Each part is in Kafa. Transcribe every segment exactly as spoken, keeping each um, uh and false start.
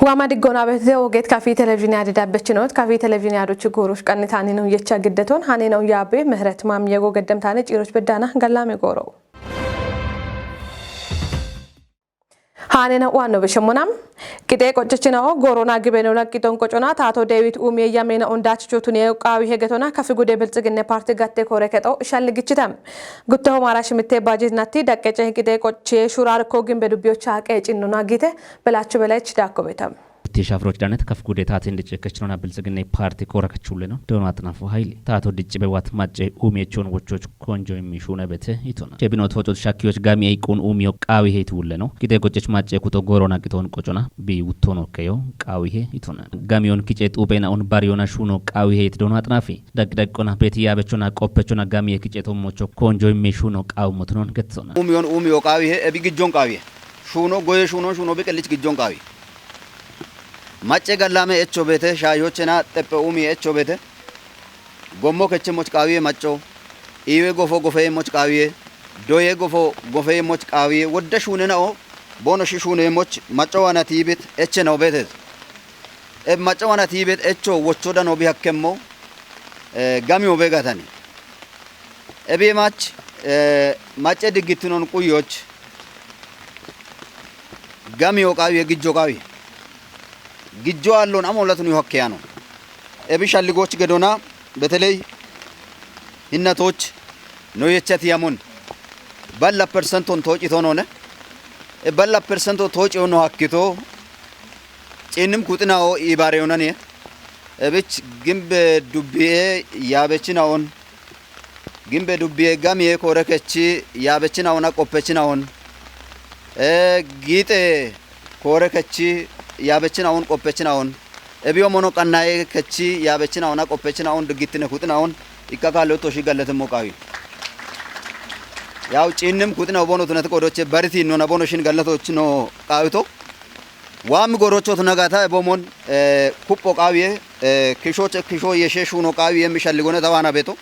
Waama diggoon abetite ogeet kafii televizhiinii adida bechinoot kafii televizhiinii adochi goorosh qannitaanii nu yecha giddeton hanee na'u yaabe mihret maam yego geddemtaanii ciiroch beddaana gallaame goorow. Haanena waanno beshemmonam. Qixee qoccechina'o goorona gibenola qixon qocona taato Deewit Umiye yamena ondaachicho tuniye qaawi hegetona kafi gude Bilxiginne Paarti gatte koore kexo shalligichitam. Gutteho maara shimitte baajit natti daqqece qixee qocchiye shuraar ko gimbe dubbiyocha qeecinnona giite Belachu Belayich daakko betam. Ti shafroch danet kaf gude taatin dicce kechinona Bilxiginne Paarti koore kechulleno Doona Axinafu Hayile. Taato diccibe waat macce Umiye chon wochoch konjo immi shune bete itona. Chebino tochot shakkiyoch gami eiqun Umiyo qaawi heit wulleno. Qixee qoccech macce kuto goorona qixon qocona bi wuttono keyo qaawi he itona. Gamiyon kice xuuphena on bariyona shuno qaawi heit Doona Axinafi. Daqdaqona beti yaabechona qoppechona gamiye kice tommocho konjo immi shuno qaawi motonon getsona. Umiyon Umiyo qaawi he ebi gijjon qaawi he. Shuno goye shunon shuno bi qellich gijjon qaawi. Macce gallaame echo bete, shaayochena xeppe Umiye echo bete. Gommo kechemmoch qaawiye macco. Iwe gofo gofeyemmoch qaawiye. Doye gofo gofeyemmoch qaawiye. Wodde shuunena'o bono shi shuuneyemmoch macco wana tiibet eche na'o beetes. Eb macco wana tiibet echo wocho dano bi hakkemmo, eh, gamiyo begatani. Ebi mach, eh, macce diggittinon quyoch gamiyo qaawiye gijjo qaawiye. Gijjo aallon amo latun yo hakkeyano. Ebi shalligoch gedona beteley hinnatoch no yechati yamon. Balla persenton tooci tonone. E balla persento tooci no hakkito. Ciinnim kuxina'o ibaare yonani. Ebich gimbe dubbiye yaabechina'on. Gimbe dubbiye gamiye koore kechi yaabechina'on aqoppechina'on. E giite koore kechi yaabechina'on qoppechina'on. Ebiyo mono qannaye kechi yaabechina'on aqoppechina'on diggittine kuxina'on. Ikka kaale utto shi gallatemmo qaawi. Yaw ciinnim kuxina'o bono tunati qodoche bariti nona bono shin gallatochino qaawito. Waammi goorochot nagata ebomon, eh, kupho qaawiye, eh, kishoche kisho yeshe shuno qaawiye mi shalligone tawana beto.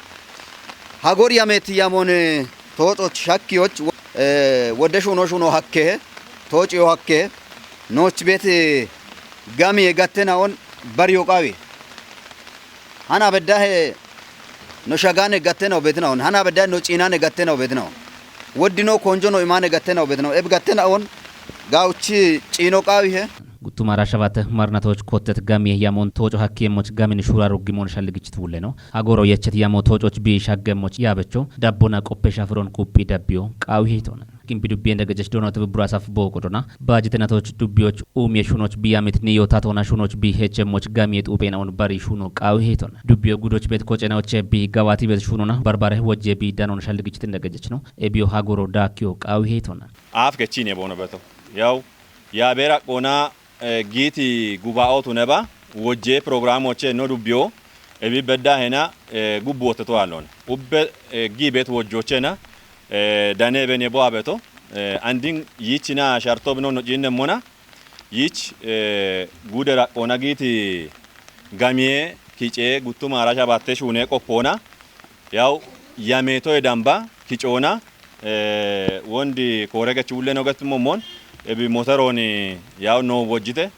Hagor yameti yamon, eh, toococh shakkiyoch, eh, wodde shuno shuno hakke, toociyo hakke, nooch bet, eh, gamiye gattena'on bariyo qaawi. Hana beddahe no shagane gattena'o betina'on, hana beddahe no ciinane gattena'o betina'on. Woddi no konjo no imane gattena'o betina'on, eb gattena'on gawuchi ciino qaawi he. Guttumara shabate marnatoch kottet gamiye yamon tooco hakkiyemmoch gamin shura ruggimon shalligichit wulleno. Hagoro yechet yamo toococh bi shaggemmoch yaabecho dabbona qoppe shafiron kuphi dabbiyo qaawi heitona. Gimbi dubbiyen dagejech dono tebe burasaf bo qodona. Baajitenatoch dubbiyoch Umiye shunoch bi yamit niyo tatona shunoch bi hechemmoch gamiye xuuphena on bari shuno qaawi heitona. Dubbiyo gudoch bet kocenaoche bi gawati bet shunona barbare wojje bi danon shalligichitin dagejech no. Ebiyo hagoro daakkiyo qaawi heitona. Aaf kechine bono beto. Yaw, ya bera qona, eh, giiti gubaa'otu neba, wojje programoche no dubbiyo, ebi bedda hena, eh, gubbu woteto alon. Ubbe, eh, gi bet wojjochena, eh, dane bene bo abeto, eh, andin yichina sharto bino no cinnemmona, yich, eh, gude raqqona giiti gamiye, kice, guttuma arasha batte shune qoppona, yaw, yameto edamba, kicona, eh, wondi koore gechi ulle no gettummon, ebi moteroni, yaw, no wojjite,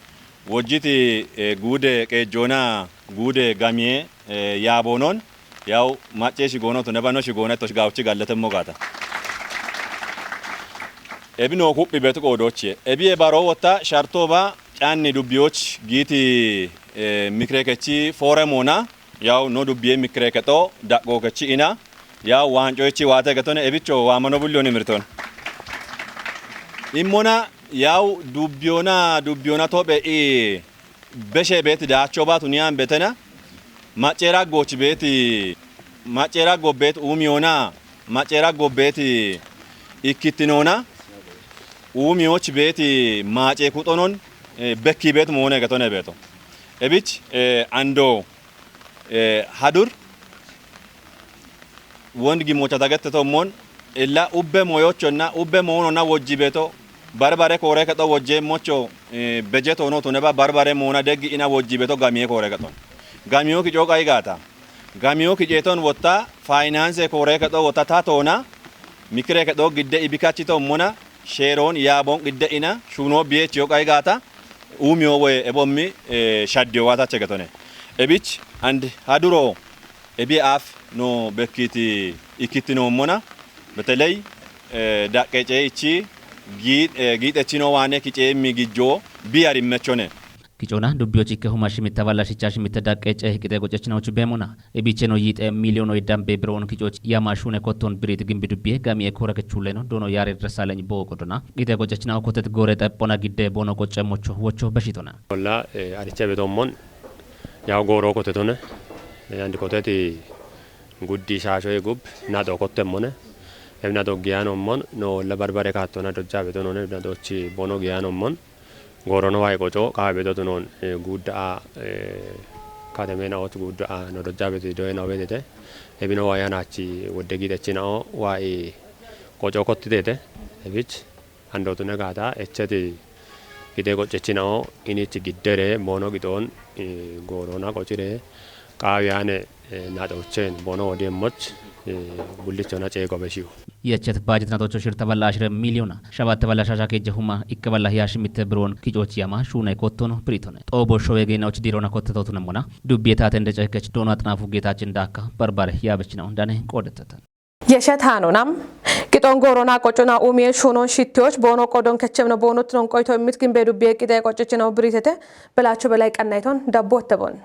wojjiti, eh, gude qeejjona, gude gamiye, eh, yaabonon, yaw, macce shigono to neba no shigona to gawuchi galletemmo gata. Ebi no kuphi betu qoodoche. Ebi e baro wotta sharto ba canni dubbiyoch giiti, eh, mikre kechi foremona, yaw, no dubbiye mikre kexo, daqqo kechi ina, yaw, waancoyichi waate getone, ebicho waamano bulliyon imirton. Immona, yaw, dubbiyona, dubbiyona tobe i, beshe beeti daacho baatu niyan betena, macce raggoch beeti, macce raggo beet Umiyona, macce raggo beeti ikkittinona, Umiyoch beeti maace kuxonon, eh, bekki beet moone getone beeto. Ebich, eh, ando, eh, hadur, wond gimocha tagetteto mon, illa ubbe moyochonna, ubbe moononna wojji beeto, barbare koore kexo wojje mocho, eh, bejeto no tuneba barbare moona deggi ina wojji beeto gamiye koore kexon. Gamiyo kico qayi gaata. Gamiyo kiceton wotta, finance koore kexo wotta tatona, mikire kexo gidde ibikachito mona, sheeron yaabon gidde ina, shuno biyechiyo qayi gaata, Uumiyo woy ebommi, eh, shaddiyo waatache getone. Ebich and haduro ebi aaf no bekkiti ikkitinoommona, beteley, eh, daqqe ceichi gii-, eh, giixechino waane kiceemmi gijjo bi arimmechone. Kicoona dubbiyochi ikke huma shimitta balla shicha shimitte daqqe cee qixee qoccechinoochu beemona. Ebicheno yiixe miiliyono idambe biroon kicoch yama shuune kotton biriit gimbi dubbiye gami ekora kechulleno doono yaare Dassaaleny boo qodona. Qixee qoccechina okotet goore xephona gidde boono qocce mocho wocho beshitona. Olla, eh, ariche betommon, yaw gooro kotetone, eh, and koteti guddi shaashoy gub, naxo kottemmone. Em naxo giyanommon, no olla barbare kaattona dojja betonone, naxochi boono giyanommon. Goorono wayi qoco, qaawe bedotu noon, eh, guudda a, eh, kateme naxoch guudda a, no dojja beti doye no betete. Ebino wayi anachi wodde giixechi nao, wayi qoco kottitete. Ebich, andotune gaata, echeti gide qoccechi nao, inich giddere, boono qixoon, eh, goorona qocire, qaawe ane, eh, naxochen, boono wodiemmoch, eh, bullichona ceeqo beshiu. Yechet baajet naxocho shirta balla ashire miiliyona, shabatte balla shasha keejje huma, ikke balla hiya shimitte biroon kicoch yama, shuune kottono, biritone. Xoobo showe geena och diirona kotte tootunemmona, dubbiye taatende ceekkech doono axinaafu geetaachen daakka, barbare yaabechina dane qoodetete. Yeshet haanonam, qixoon goorona qocona uumiye shuunon shittiyoch boono qodon kechemno boono tunon qoyto immit gimbe dubbiye qixee qoccechino biritete, Belaacho Belay qannayton dabbotte bon.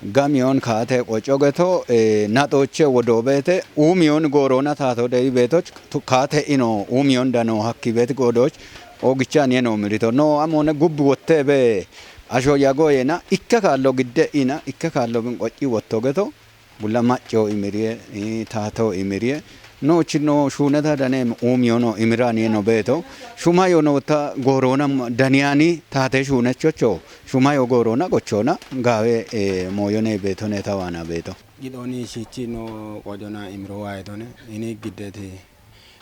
Gamiyon kaate qoco geto, eh, naxoche wodo beete, uumiyon goorona taato deyi beetoch tu-, kaate ino uumiyon dano hakki beet goodoch, oogichan yeno mirito. No amone gubbi wotte be asho yago yena, ikke kaallo gidde ina, ikke kaallo bin qocci wotto geto, bulla macco imiriye, eh, taato imiriye, no chino shuuneta dane uumiyono imirani yeno beeto, shuma yono ta goorona daniyani taate shuunechocho, Shumayo goorona qochona gaawe, eh, mooyone beetone tawaana beeto. Qixooni shiichi no qocona imiro waayitone, ini giddeti,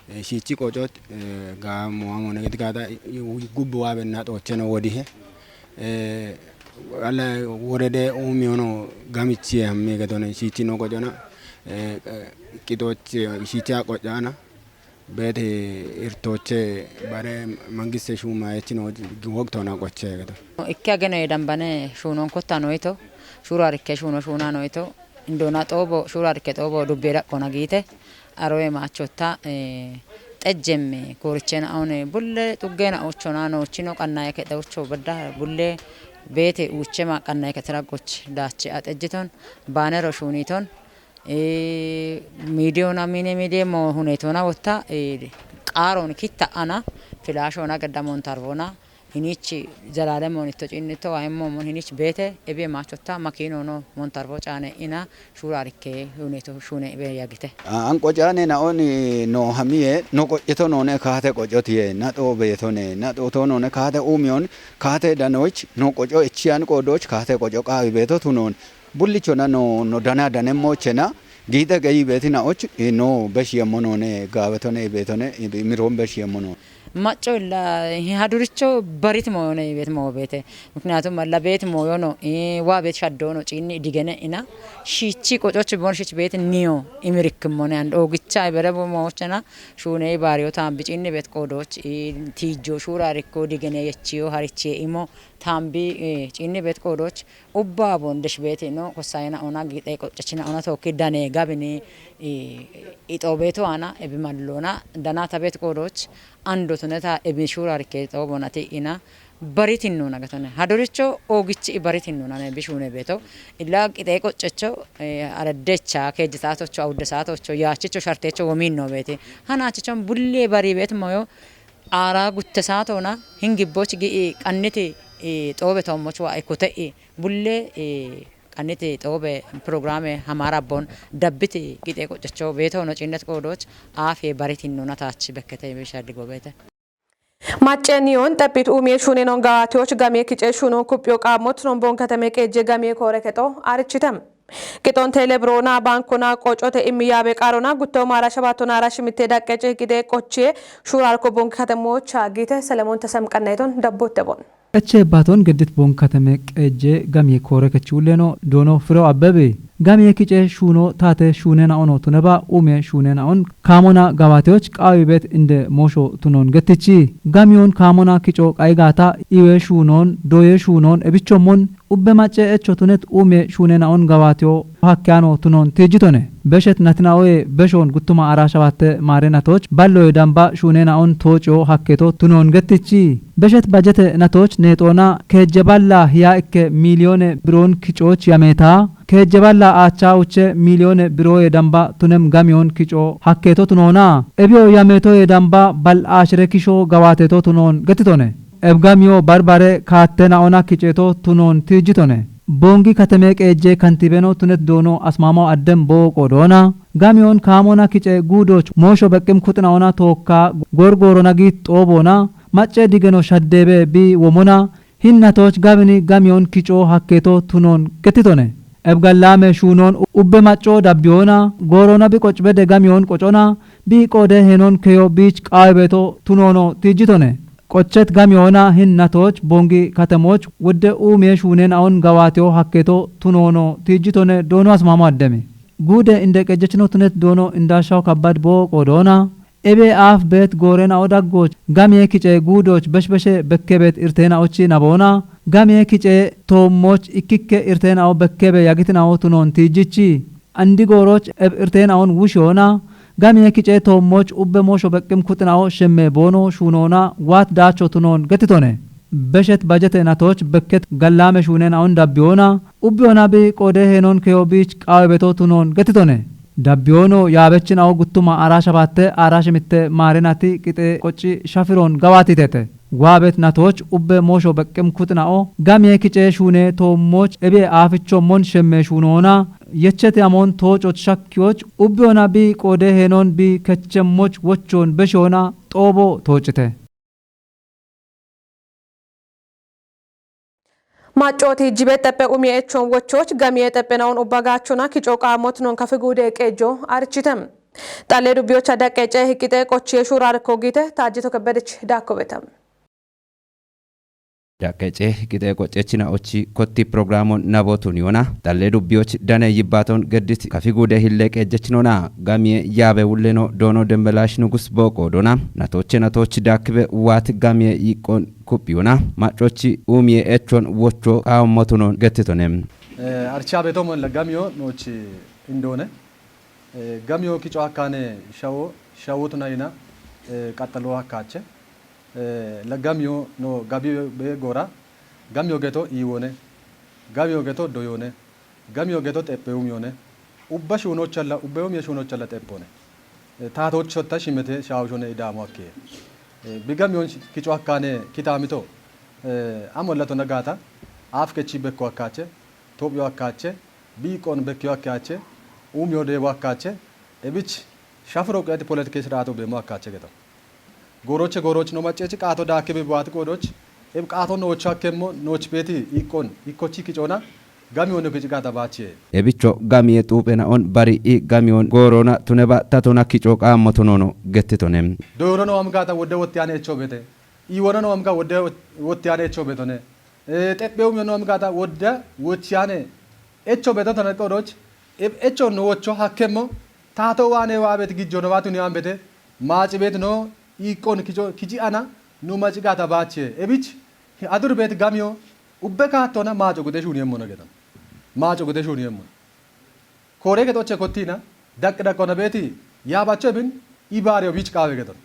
eh, shiichi qoco, eh, gaa moamone geti gaata, i-, i-, gubbi waabenna xoocheno wodihe. Eh, alla worede uumiyono gamichi hammi getone shiichi no qocona, eh, eh, qixoochi shiichi qocaana. Beeti irtooche bare mangiste shuuma echino wogtona qoche gedo. Ikke ageno yedambane shuunon kotta noyto, shuura rikke shuuno shuuna noyto, indona xoobo, shuura rikke xoobo dubbe daqqona giite, aroye maachotta, eh, xejjemme koorichena aone bulle xuggena ochona noochino qannaye kedhe ocho bedda bulle beete uuchema qannaye ketera goch daache a xejjiton, baanero shuuniton, Ee, miidiyona mine miidiye mo huneetona wotta, ee, qaaroon kitta ana, filaashoona gadda montarboona, hinichi zalaalem moonitto ciinnitto, waayim moomon hinich beete, ebiye maachotta, makiinoono montarbo caane ina, shuuraarikke huneeto shuune be yagite. Anqo caane naoni no hamiye, no qoccito noone kaate qocotiye, naxo beetone, naxo to noone kaate uumiyon, kaate danoich, no qoco echiyan qoodoch, kaate qoco qaawi beeto tunoon. Bullichona no, no dana danemmochena, giite geyi betina och, eh, no beshi yemmo none, gaawetone, beetone, eh, miroon beshi yemmo no. Macco illa, eh, haduricho barit moyone bet mo bete. Miknyatum alla bet moyono, eh, wa bet shaddono, cinni digene ina. Shichi qococh bon shich bet niyo, imirikkimone and ogicha ibere bo mochena, shune bariyo tambi cinni bet qodoch, eh, tijo shura rikko digene yechiyo hariche imo tambi, eh, cinni bet qodoch, Ubba bon desh beeti no, kossayena ona gixe qoccechina ona tookki dane gabini, i, ixo beeto ana ebi mallona, dana ta beet qoodoch, ando tuneta ebi shuura rikke ixo bonati ina, baritin nuna gatone. Hadoricho oogichi i baritin nuna ne bishuune beeto. Illa qixee qoccecho, eh, araddecha, keejje saatocho, awudde saatocho, yaachicho, shartecho, womiin no beeti. Hanaachichon bulle bari beet moyo, aara gutte saatona, hingibboch gi i qanniti, i xoobe toommoch wa ikkote i, Bulle, eh, qanniti xoobe pirogiraame hamaara bon dabbiti qixee qoccecho beeto no cinnet qoodoch aafe baritin nuna taach bekkete bishalli gobeete. Macceniyon xephit umiye shunenon gaatiyoch gamiye kice shunon kuphiyo qaamot non bon katame qeejje gamiye koore kexo arichitem. Qixon teele birona baankona qocote immi yaabe qaarona gutto maara shabattona ara shimitte daqqe ciiqide qochiye shuurarko bon katemocha giite Selemon Tesem qannayton dabbotte bon. Eche baton gedit bon kateme qeje gamye kore kechulleno dono firo abebi. Gamye kice shuno tate shunena ono tuneba umye shunena on kamona gawateoch qawi bet inde mosho tunon getichi. Gamyon kamona kico qaigata iwe shunon doye shunon ebichomon ubbe mace echo tunet umye shunena on gawateo hakke ano tunon tijitone. Beshet natina oye beshon guttuma ara shabatte mare natoch balloye damba shunena on tocio hakketo tunon getichi. Beshet bajete natoch nexona kejeballa hiya ikke miliyone biron kicoch yameta. Kejeballa acha uche miliyone biroye damba tunem gamiyon kico hakketo tunona. Ebiyo yametoye damba bal ashire kisho gawateto tunon getitone. Ebgamiyo barbare kaattena ona kiceto tunon tijitone. Bongi kateme qeje kantibeno tunet dono asmamo addem boqo dona. Gamiyon kamona kice gudoch mosho beqqim kuxina ona tokka gorgorona git xobona. Macce digeno shaddebe bi womona. Hinnatoch gabini gamiyon kico hakketo tunon getitone. Ebgallame shunon ubbe macco dabbiyona gorona bi qocbede gamiyon qocona. Bi qode henon keyo bich qawebeto tunono tijitone. Qocchet gamiyoona hinnatoch bongi katemoch wodde umiye shunen aon gawateo hakketo tunono tijitone doono asmamo addemi. Guude inde qejjechino tunet doono indashaw kabbad boo qoodoona. Ebe aaf beet gooren ao daggoch gamiye kice guudoch beshbeshe bekkebet irtena ochi naboona. Gamiye kice toommoch ikkikke irtena ao bekkebe yagitin ao tunon tijjichi. Andi gooroch eb irtena aon wushiyoona. Gamiye kice toommoch ubbe moosho beqqim kuxin ao shemme boono shuunoona waat daacho tunon getitone. Beshet bajete natoch bekket gallame shuunen aon dabbiyoona. Ubbiyoona bi qoode heenon keyo biich qaawe beto tunon getitone. Dabbiyoono yaabechin ao guttuma aara shabatte aara shimitte maarenati qixee qocci shafiron gawatitete. Waabet natoch ubbe moosho beqqim kuxin ao gamiye kice shuune toommoch ebiye aafichommon shemme shuunoona. Yecheti amon toococh shakkiyoch ubbiyoona bi qoode heenon bi kechchemmoch wochon beshiyoona xoobo toocite. Maccoti jibe xeppe umiye echon wochoch gamiye xeppe naon ubba gaachona kico qaamot non kafi guude qeejjo arichite. Xalle dubbiyocha daqqece hiqqite qochiye shuurarko giite Taajjito Kebbedech daakkobeta. Daqqece hiqqite qoccechina ochi kotti programon nabotun yona. Xalle dubbiyoch dane yibbaton geddit kafi guude hille qeejjechinona gamiye yaabe wulleno doono Dembelash Nugus booqo doona. Natoche natoch daakkibe waat gamiye yiqqon kuphiyona. Maccochi umiye echon wocho qaammotunon gettitone. Eh, archa beto mon la gamiyo nochi indone. Eh, gamiyo kico akkane shawo, shawo tunayina, eh, qaxxalo akkaache. Eh, la gamiyo no gabi be gora. Gamiyo geto iwone. Gamiyo geto doyone. Gamiyo geto xeppe umiyone. Ubba shuunochalla, ubbe umiye shuunochalla xeppone. Eh, taatochotta shimete shaawushone idaamo akkiye. Eh, bi gamiyon kico akkane kitaamito. Eh, amollato nagata. Aaf kechi bekko akkaache. Tophiyo akkaache. Biiqqon bekkiyo akkaache. Umiyo deebo akkaache. Ebich shafiro qeeti poletike siraato beemo akkaache geto. Gooroche gooroch no maccechi qaato daakke be baati qoodoch. Eb qaato noocho akkemmo nooch beeti iqqon ikkochi kicona gamiyon kici gaata baachiye. Ebicho gamiye xuuphena on bari i gamiyon goorona tuneba tatona kico qaammotunono gettitone. Doyona no am gaata wodde wottiyane echo bete. Iwona no am ga wodde wottiyane echo betone. Eh, xeppe umiyo no am gaata wodde wochiyane echo beto tone qoodoch. Eb echo no wocho hakkemmo taato waane waabet gijjo no waatuni ambete. Maaci beet no iqqon kico kici ana nu maci gaata baachiye. Ebich adur beet gamiyo ubbe kaattona maaco gude shuuniyemmo no geton. Maaco gude shuuniyemmo. Koore getoche kottina daqqi daqqona beeti yaabacho ebin ibaariyo biich qaawe geton.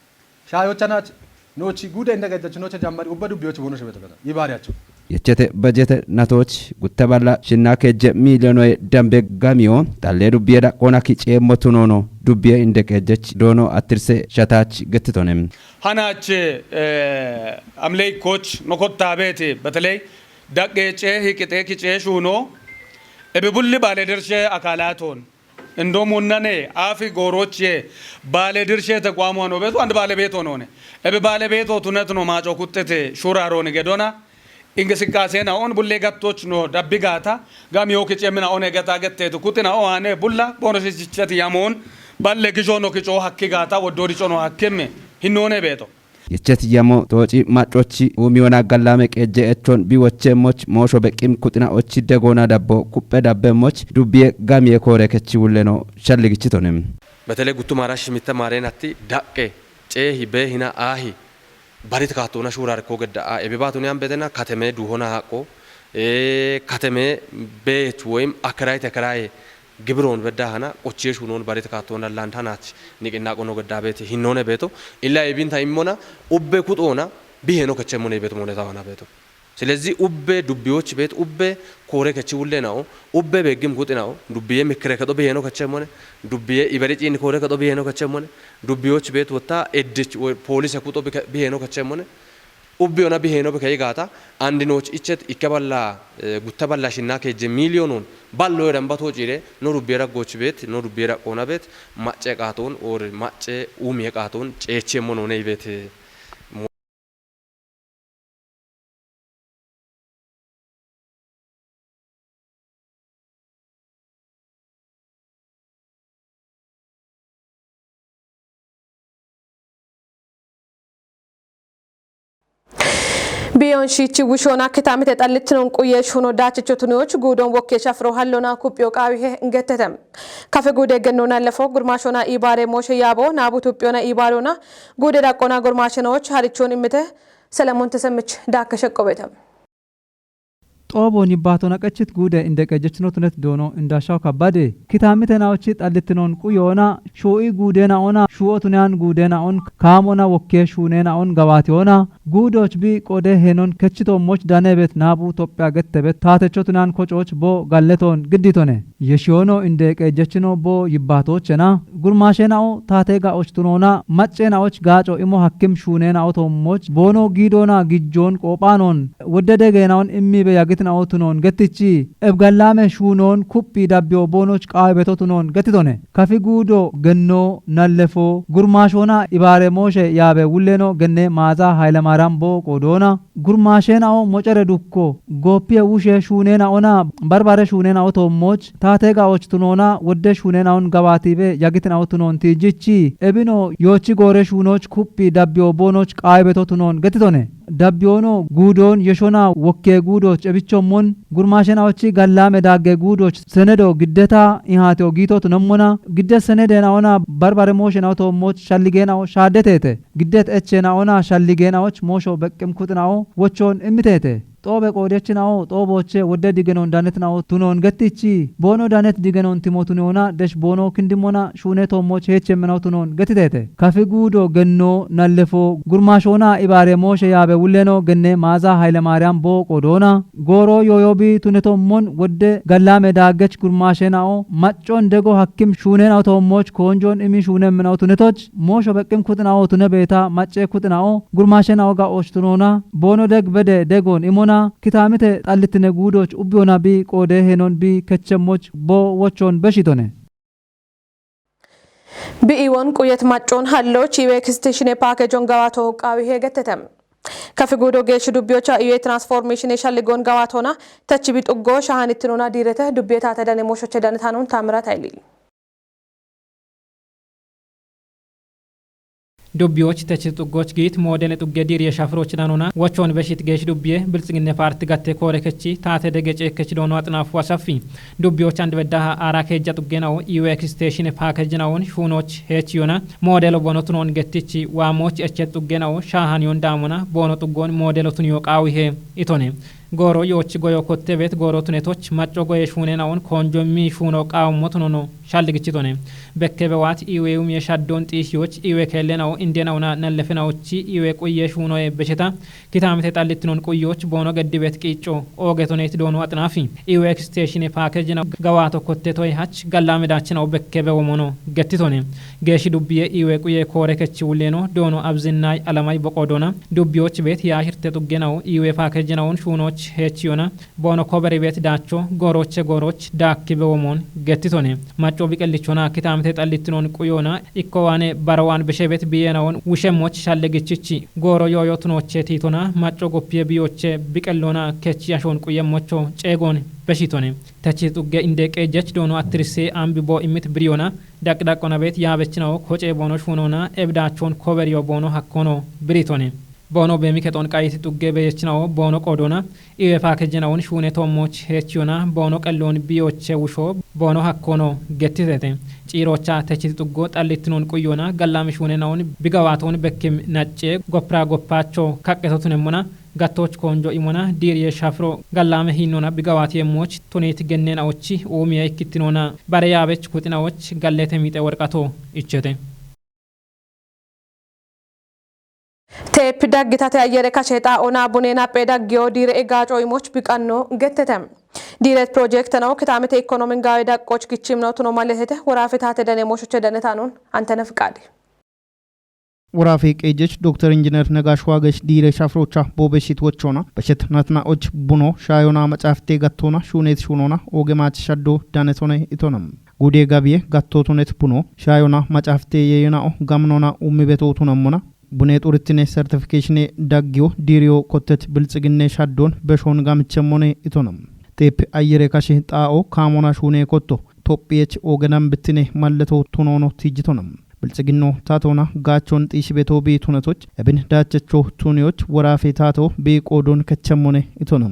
Shaayochanach noochi guude inde qejjach noocha jammari ubba dubbiyoch bono shebeto geton. Ibaariyacho. Yechete bajete natoch gutta balla shinna kejje miiliyonoye dambe gamiyo xalle dubbiye daqqona kiceemmo tunono dubbiye inde qejjech doono attirse shatach gettitone. Hanach, eh, amleikkoch no kotta beeti beteley daqqece hiqqite kice shuuno ebe bulli baale dirshe akaalaton Indomunnane afi goorochiye baale dirshe tequamo ano betu and baale beto none. Ebe baale beto tunet no maaco kuxxete shuraroni gedona. Inqisiqqaasena on bulle gattoch no dabbi gaata gamiyo kicemina one geta gettetu kuxina o ane bulla bono shichicheti yamon balle kisho no kico hakki gaata woddo dico no hakkemme hinnone beto. Yechet yamo tooci maccochi umiwona gallame qeje echon biwochemmoch moosho beqqim kuxinaochi degona dabbo kuppe dabbemoch dubbiye gamiye koore kechi wulleno shalligichitone. Betele guttu maarash mitte maareen atti daqqe ceehi beehina aahi barit kaattoona shuurar ko gedda a ebe baatuni an betena kateme duhona haqqo, ee, kateme beech woyim akirayte kiraye gibiroon bedda hana qochiye shuunoon barit kaattoona land hanach niqinna qono gedda beeti hinnoone beeto. Illa ebinta immona ubbe kuxoona biheeno kechemmone beeto moone tawana beeto. Silezi ubbe dubbiyoch beet ubbe koore kechi wulle nao, ubbe beggim kuxi nao, dubbiye mikire kedo biheeno kechemmone, dubbiye iberi ciin koore kedo biheeno kechemmone, dubbiyoch beet wotta eddich woy poolise kuxo bike-, biheeno kechemmone, ubbe ona biheeno bike igata, andinoch ichet ikke balla, eh, gutta balla shinna keje miliyoonon ballo eran bato ciire, no dubbiye raggoch beet, no dubbiye raqqoona beet, macce qaaton, or macce uumiye qaaton, ceechemmo noone ibeet. Biyon shiichi wushoona kitamite xallitinoon quye shuno daachicho tuniyoch guudon wokke shafiro hallona kuphiyo qaawihe ingettete. Kafe guude gennoona lefo gurmaashoona iibaare mooshe yaabo naabu tuphiyoona iibaaroona guude dhaqqoona gurmaashenoch harichoon immite. Selemoon Tesemich daakke sheqqo beete. Xooboon yibbaatona qechit guude inde qejjechinotunet doono Indaashaw Kabbade. Kitaamite naochi xallitinoon quyoona, shuu'i guudeenaona, shuu'otuniyaan guudeenaon, kaamona wokke shuuneenaon gawaatiyoona, guudooch bi qoode heenon kechitoommoch daneebet naabu Tophiya gettebet taatechotuniyaan kochooch bo galletoon gidditone. Yeshiyoono inde qeejjechino bo yibbaatoochena. Gurmaasheena'o taate ga'och tunoona, macceena'och gaaco imo hakkim shuuneena'o toommoch, boono giidoona gijjoon qoophaanoon, wodde degeena'on immiibe yagitina'o tunoon gettichi, ebgallaame shuunoon kuphi dabbiyo boonoch qaawibeto tunoon gettitone. Kafi guudo gennoo nallefoo, gurmaashoona ibaare mooshe yaabe wulleeno genne Maaza Hayilemaariyam boo qoodoona. Gurmaasheena'o mocere dukko, gooppiye wushe shuuneena'ona, barbare shuuneena'o toommoch, taate ga'och tunoona, wodde shuuneena'on gawaatiibe yagitina'o tunoon tiijjichi, ebino yoochi goore shuunooch kuphi dabbiyo boonooch qaawibeto tunoon getitone. Dabbiyoono guudoon yeshona wokke guudooch ebichommon, gurmaasheena'ochi gallaame daagge guudooch senedo giddeta ihaatiyo giito tunemmona, giddet senedeena'ona barbare moosheena'o toommoch shalligeena'o shaaddeteete. Giddet echeena'ona shalligeena'och moosho beqqim kuxina'o wochoon immiteete. Xoobe qoodechina'o xoobooche wodde digenoon danetina'o tunoon gettichi, boono danet digenoon timo tuniyoona desh boono kindimmona shuune toommoch heechemmena'o tunoon getiteete. Kafi guudo gennoo nallefoo gurmaashoona ibaare mooshe yaabe wulleeno genne Maaza Hayilemaariyam boo qoodoona. Gooro yooyo bi tunetommon wodde gallaame daaggech gurmaasheena'o maccon dego hakkim shuuneena'o toommoch koonjoon imi shuunemmena'o tunetoch moosho beqqim kuxina'o tunebeeta macce kuxina'o gurmaasheena'o ga'och tunoona boono deg bede degoon imona kitaamite xallitine guudooch ubbiyoona bi qoode heenon bi kechemmoch boo wochoon beshitone. Bi'iwon quyet maccon hallo chiwe kistishine paakejon gawaato qaawi heegettete. Kafi guudo geeshshi dubbiyocha iwe transformation shalligoon gawaatona tachi bi xuggo shahanittinona diirete dubbiye taate dane mooshoche danetanon Taamiraat Hayili. Dubbiyoch techi xuggoch giit moodene xugge diiriye shafiroch danona wochoon beshit geesh dubbiye biltsiginne paarti gatte koore kechi taate dege ceekkechi doono axinaafu asaffi. Dubbiyoch and beddaha aara keejja xuggena'o iwe eksteeshine paakejina'on shuunoch heechiyona moodelo bonotunoon gettichi waamoch echet xuggena'o shaahaniyon daamona boono xuggoon moodelo tuniyo qaawihe itone. Gooro yoochi goyo kotte beet gooro tunetoch macco goye shuunena'on koonjo mii shuuno qaawummo tunono shalligichitone. Bekke bewaat iwe umiye shaddoon xiishiyoch iwe keellena'o indena'ona nallefena'ochi iwe quye shuunoye besheta kitaamite xallittinon quyoch boono geddibet qiicco oogetoneti doono axinaafi. Iwe eksteeshine paakejina gawaato kotte toye hach gallaame daachina'o bekke bewomono gettitone. Geeshshi dubbiye iwe quye koore kechi wulleeno doono abzinnay alamay boqoodona dubbiyoch beet yaashirte xuggena'o iwe paakejina'on shuunoch heechiyona, boono koberi beet daacho, gooroche gooroch daakki bewomoon gettitone. Macco biqellichona kitaamete xallittinoon quyona, ikko waane barawaan beshe beet biyeenawoon wushe moch shalle gichichi. Gooro yooyo tunooche tiitona, macco goppiye biyoche biqellona kechi ashoon quyemmocho ceegoon beshitone. Techi xugge inde qeejjech doono attirisse ambi boo immit biriyona, daqdaqona beet yaabechinawo kocee boono shuunona, ebdaachoon koberiyo boono hakkono biritone. Boono beemi kexoon qayiti xugge beyechinawo boono qoodona, iwe paakejjinawoon shuune toommoch heechiyona, boono qelloon biyoche wusho, boono hakkono gettitete. Ciiroocha techiti xuggo xallittinoon quyona, gallaami shuune nawoon bigawaatoon bekkim nacce, gopira goppaacho kaqqeto tunemmona, gattooch koonjo imona, diiriye shafiro gallaame hiinnona bigawaati yemmoch, tuniit genneenaochi uumiye ikkittinona, bare yaabech kuxinaoch, gallete miixe worqato ichete. Teep daggitate ayyere kashe xaa'ona buneenappe daggiyo diire egaaco imoch biqanno gettete. Diiret pirojekte nawo kitaamete ikkonomin gaawe daqqoch kichimno tuno maletete woraafe taate dane mooshoche dane taanon Antene Fiqaade. Woraafe qeejjech Doktor Injineer Nagash Waagech diire shafrocha boobeshit wochona, beshet natna'och buno shaayona macaafte gattona shuunet shuunona ooge maach shaddo danetone itona. Gude gabiye gattotunet buno shaayona macaafte yeyena'o gamnona ummi beto tunemmona. Bune xurittine sertifikeshine daggiyo diiriyo kottet bilxiginne shaddon beshon gamichemmone itona. Teep ayyere kashe xaa'o kaamona shuune kotto. Tophiyech oogenan bittine malleto tunoono tiijjitona. Bilxiginno tatona gaachon xiishibeto bi tunetoch, ebin daachecho tuniyoch woraafe tato bi qoodon kechemmone itona.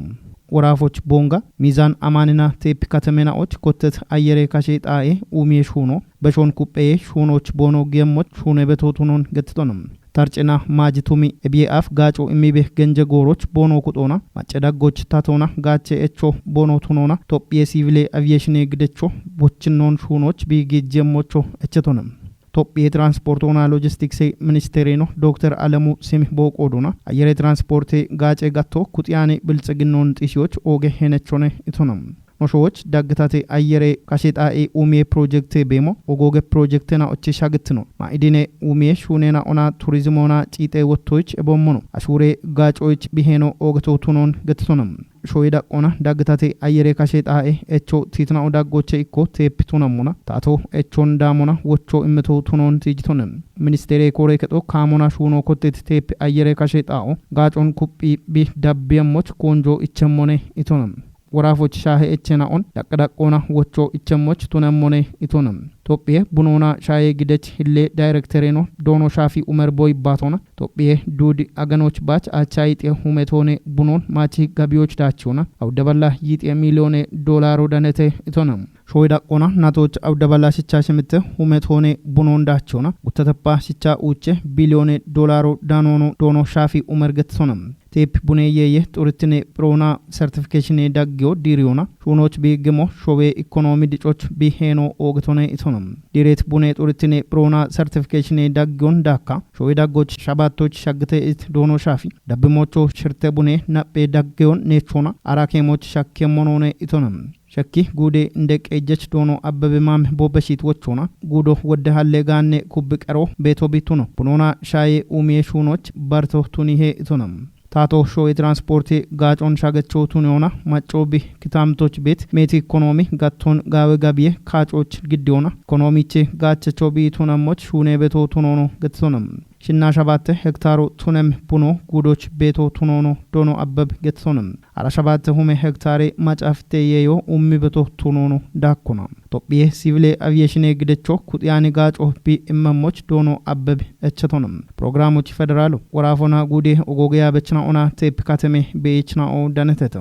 Woraafoch boonga, miizan amaanina teep katemena'och kottet ayyere kashe xaa'e uumiye shuuno, beshon kupheye shuunoch boono giyemmoch shuune beto tunon gettitona. Tarcena maajitumi ebiye af gaaco immibe genje gooroch boono kuxona, macce daggoch tatona gaache echo boono tunona, Tophiye sivile aviyeeshine gidecho bochinnon shuunoch bi gijjemmocho echetona. Tophiye transportona logistikse ministereno Doktor Alemu Simi booqoodona, ayyere transporte gaace gatto kuxiyane bilxiginnon xiisiyoch ooge henechone itona. Noshowoch daggitate ayyere kashe xaa'e uumiye pirojekte beemo, ogooge pirojekte na ochi shagittino. Ma'idine uumiye shuunena ona turizimona ciixe wottoyich ebommono. Ashuure gaacoyich biheeno oogeto tunon gettitona. Shoyi daqqona daggitate ayyere kashe xaa'e echo tiitina'o daggoche ikko teep tunammona. Tato echon daamona wocho immeto tunon tiijitone. Ministere koore kexo kaamona shuuno kottet teep ayyere kashe xaa'o gaacon kuphi bi dabbiyemmoch koonjo ichemmone itona. Woraafoch shaahe echena'on daqqadaqqona wocho ichemmoch tunemmone itona. Tophiye bunoona shaaye gidech hille dayrektereno doono shaafi umer boy baatona. Tophiye duudi aganoch baach acha yixiye humetone bunon maachi gabiyoch daachona. Awudaballa yixiye miliyone doolaro danete itona. Shoy daqqona natoch awudaballa shicha shemitte humetone bunon daachona. Guttateppa shicha uuche biliyone doolaro danono doono shaafi umer getitona. Teep bune yeeye xurittine pirona sertifikeshine daggiyo diiriyona. Shuunoch bi gimo showe ikkonomi dicoch bi heeno oogetone itona. Diiret bune xurittine pirona sertifikeshine daggiyon daakka. Showe daggoch shabaatoch shaggite it doono shaafi. Dabbimocho shirte bune naphe daggiyon neechona. Arakeemoch shakkemmonone itona. Shakki guude inde qeejjech doono Abbebe Maame bobbeshit wochona. Guudo wodde halle gaanne kubbi qero beeto bituno. Bunona shaaye uumiye shuunoch barto tunihe itona. Tato shoye transporte gaacon shagecho tuniona. Macco bi kitaamtoch beet meeti ikkonomi gatton gaawe gabiye kaacoch giddiyoona. Ikkonomiche gaachecho bi tunammoch shuune beeto tunono getitona. Shinna shabatte hektaro tunem buno guudoch beeto tunono doono Abbebe getitona. Ara shabatte hume hektare macaafte yeeyo ummi beeto tunono daakkona. Tophiye sivile aviyeeshine gidecho kuxiyani gaaco bi immemmoch doono Abbebe echetona. Programoch federalo woraafona guude ogooge yaabechina ona teep kateme beechina'o danetete.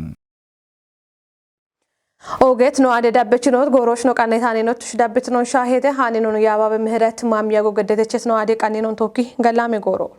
Oogeet no ade dabbechinoot gooroch no qanne taanenotush dabbitinon shaahete haanenonu yaababe Mihiret Maamiyago geddetechet no ade qannenon tookki gallaame gooro.